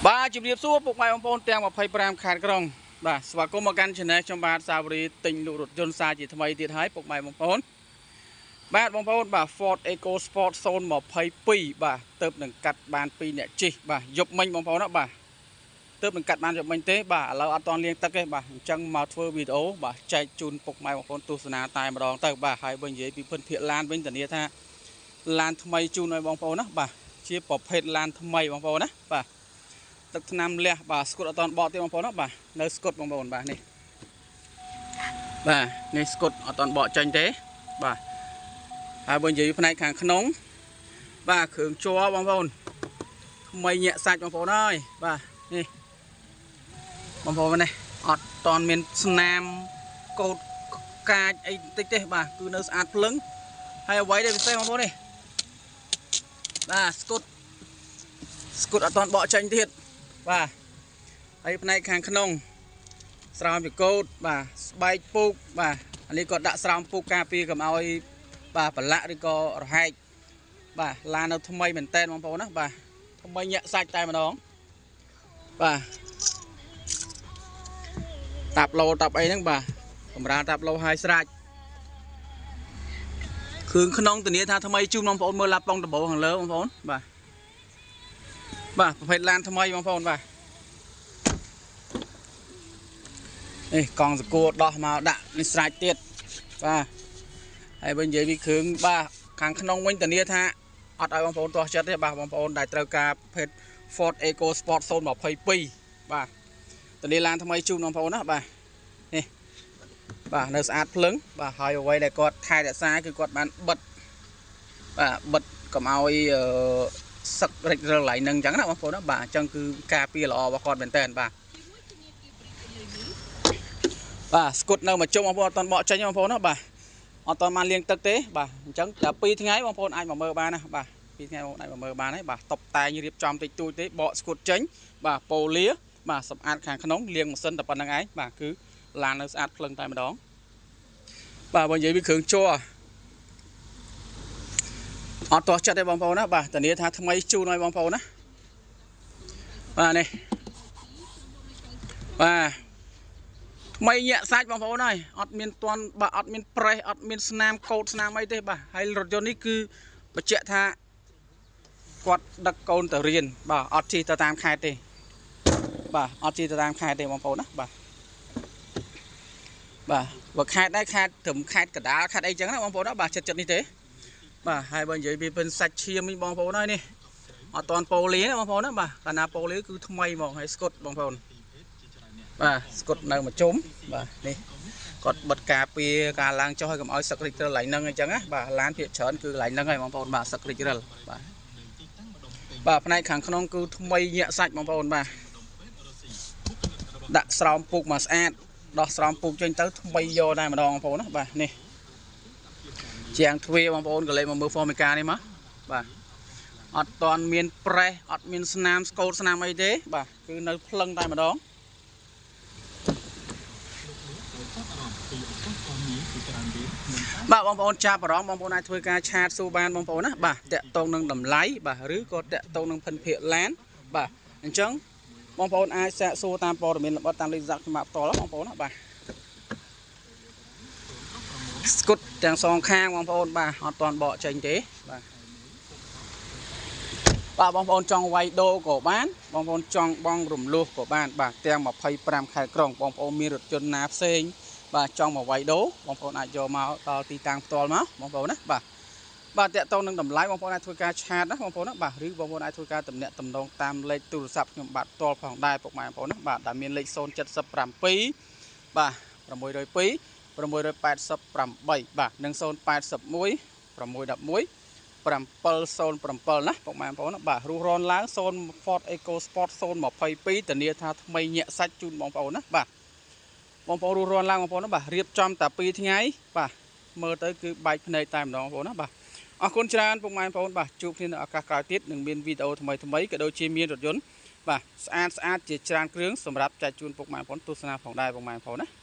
បាទជំរាបសួរពុកម៉ែបងប្អូនទាំង25ខេត្តក្រុងបាទស្វាគមន៍មកកាន់ Channel ខ្ញុំបាទសាវរីទិញលក់រថយន្តសារជាថ្មីទៀតហើយពុកម៉ែបងប្អូនបាទបងប្អូនបាទ Ford Eco Sport 022បាទទៅនឹងកាត់បាន2អ្នកជិះបាទយប់មិញបងប្អូនណាបាទទើបនឹងកាត់បានយប់មិញទេបាទឥឡូវអត់តន់លាងទឹកទេបាទអញ្ចឹងមកធ្វើវីដេអូបាទចែកជូនពុកម៉ែបងប្អូនទស្សនាតែម្ដងទៅបាទហើយបើនិយាយពីភិនភាគឡានវិញធានាថាឡានថ្មីជូនឲ្យបងប្អូនណាបាទជាប្រភេទឡានថ្មីបងប្អូនណាបាទទឹកថ្នាំលះបាទស្គុតអត់តន់បកទេបងប្អូនណាបាទនៅស្គុតបងប្អូនបាទនេះបាទនេះស្គុតអត់តន់បកចេញទេបាទហើយបើនិយាយផ្នែកខាងក្នុងបាទគ្រឿងជ័របងប្អូនថ្មីញាក់សាច់បងប្អូនអើយបាទនេះបងប្អូននេះអត់តន់មានស្នាមកោតកាចអីបន្តិចទេបាទគឺនៅស្អាតភ្លឹងហើយអ្វីដែលពិសេសបងប្អូននេះបាទស្គុតអត់តន់បកចេញទៀតបាទហើយផ្នែកខាងក្នុងស្រោមចកោតបាទស្បែកពូកបាទអានេះក៏ដាក់ស្រោមពូកការពារកុំឲ្យបាទប្រឡាក់ឬក៏រហែកបាទឡាននៅថ្មីមែនតើបងប្អូនណាបាទថ្មីញាក់សាច់តែម្ដងបាទតាប់ឡូតាប់អីហ្នឹងបាទកម្រាលតាប់ឡូហើយស្រាច់គ្រឿងក្នុងធានាថាថ្មីជូនបងប្អូនមើលឡាប់ប៉ុងដំបូងខាងលើបងប្អូនបាទបាទប្រភេទឡានថ្មីបងប្អូនបាទនេះកង់សកួរដោះមកដាក់នេះស្រាច់ទៀតបាទហើយបើនិយាយពីគ្រឿងបាទខាងក្នុងវិញធានាថាអត់ឲ្យបងប្អូនទាស់ចិត្តទេបាទបងប្អូនដែលត្រូវការប្រភេទ Ford Eco Sport 022បាទធានាឡានថ្មីជូនបងប្អូនណាបាទនេះបាទនៅស្អាតភ្លឹងបាទហើយអ្វីដែលគាត់ថែរក្សាគឺគាត់បានបិទបាទបិទកុំឲ្យសឹករិចរិលកន្លែងហ្នឹងអញ្ចឹងណាបងប្អូនណាបាទអញ្ចឹងគឺការពារល្អរបស់គាត់មែនតើបាទបាទស្គុតនៅមួយជុំបងប្អូនអត់តន់បកចេញបងប្អូនណាបាទអត់តន់បានលាងទឹកទេបាទអញ្ចឹងតែ2ថ្ងៃបងប្អូនអាចមកមើលបានណាបាទ2ថ្ងៃបងប្អូនអាចមកមើលបានហើយបាទតុបតែងរៀបចំតិចតួចទេបកស្គុតចេញបាទប៉ូលាបាទសម្អាតខាងក្នុងលាងម៉ាស៊ីនតែប៉ុណ្្នឹងឯងបាទគឺឡាននៅស្អាតភ្លឹងតែម្ដងបាទបើនិយាយពីគ្រឿងជ័រអត់ទាស់ចិត្តទេបងប្អូនណាបាទធានាថាថ្មីជូនឲ្យបងប្អូនណាបាទនេះបាទថ្មីញាក់សាច់បងប្អូនហើយអត់មានតន់បាទអត់មានប្រេះអត់មានស្នាមកោតស្នាមអីទេបាទហើយរថយន្តនេះគឺបញ្ជាក់ថាគាត់ដឹកកូនទៅរៀនបាទអត់ជិះទៅតាមខេត្តទេបាទអត់ជិះទៅតាមខេត្តទេបងប្អូនណាបាទបាទបើខេត្តដែរខេត្តត្រឹមខេត្តកដាលខេត្តអីចឹងណាបងប្អូនណាបាទចិត្តនេះទេបាទហើយបើនិយាយពីពិនសាច់ឈាមវិញបងប្អូនហើយនេះអត់តន់ប៉ូលីណាបងប្អូនណាបាទកាលណាប៉ូលីគឺថ្មីហ្មងហើយស្គុតបងប្អូនបាទស្គុតនៅមួយជុំបាទនេះគាត់បិទការពារការឡើងចុះឲ្យកុំឲ្យសឹករិចរិលកន្លែងហ្នឹងអញ្ចឹងណាបាទឡានភាគច្រើនគឺកន្លែងហ្នឹងហើយបងប្អូនបាទសឹករិចរិលបាទបាទផ្នែកខាងក្នុងគឺថ្មីញាក់សាច់បងប្អូនបាទដាក់ស្រោមពូកមកស្អាតដោះស្រោមពូកចេញទៅថ្មីយកតែម្ដងបងប្អូនណាបាទនេះជាងទ្វារបងប្អូនក៏លេខមកមើល Formica នេះមកបាទអត់តន់មានប្រេះអត់មានស្នាមស្កូតស្នាមអីទេបាទគឺនៅភ្លឹងតែម្ដងបាទបងប្អូនចាប់អារម្មណ៍បងប្អូនអាចធ្វើការឆាតសួរបានបងប្អូនណាបាទតាក់ទងនឹងតម្លៃបាទឬក៏តាក់ទងនឹងភិនភាគឡានបាទអញ្ចឹងបងប្អូនអាចសាកសួរតាមព័ត៌មានលម្អិតតាមលេខទូរស័ព្ទខ្ញុំបាទផ្ទាល់បងប្អូនណាបាទស្គុតទាំងសងខាងបងប្អូនបាទអត់តន់បកចេញទេបាទបាទបងប្អូនចង់វាយដូរក៏បានបងប្អូនចង់បងរំលោះក៏បានបាទទាំង25ខេត្តក្រុងបងប្អូនមានរថយន្តណាផ្សេងបាទចង់មកវាយដូរបងប្អូនអាចយកមកដល់ទីតាំងផ្ទាល់មកបងប្អូនណាបាទបាទតាក់ទងនឹងតម្លៃបងប្អូនអាចធ្វើការឆាតណាបងប្អូនណាបាទឬបងប្អូនអាចធ្វើការទំនាក់ទំនងតាមលេខទូរស័ព្ទខ្ញុំបាទផ្ទាល់ផងដែរពុកម៉ែបងប្អូនណាបាទដែលមានលេខ077បាទ602 688បាទនិង081 611 707ណាពុកម៉ែបងប្អូនបាទរុះរាន់ឡើង0 Ford Eco Sport 022ធានាថាថ្មីញាក់សាច់ជូនបងប្អូនណាបាទបងប្អូនរុះរាន់ឡើងបងប្អូនណាបាទរៀបចំតែ2ថ្ងៃបាទមើលទៅគឺបែកភ្នែកតែម្ដងបងប្អូនណាបាទអរគុណច្រើនពុកម៉ែបងប្អូនបាទជួបគ្នានៅឱកាសក្រោយទៀតនឹងមានវីដេអូថ្មីៗក៏ដូចជាមានរថយន្តបាទស្អាតស្អាតជាច្រើនគ្រឿងសម្រាប់ចែកជូនពុកម៉ែបងប្អូនទស្សនាផងដែរពុកម៉ែបងប្អូនណា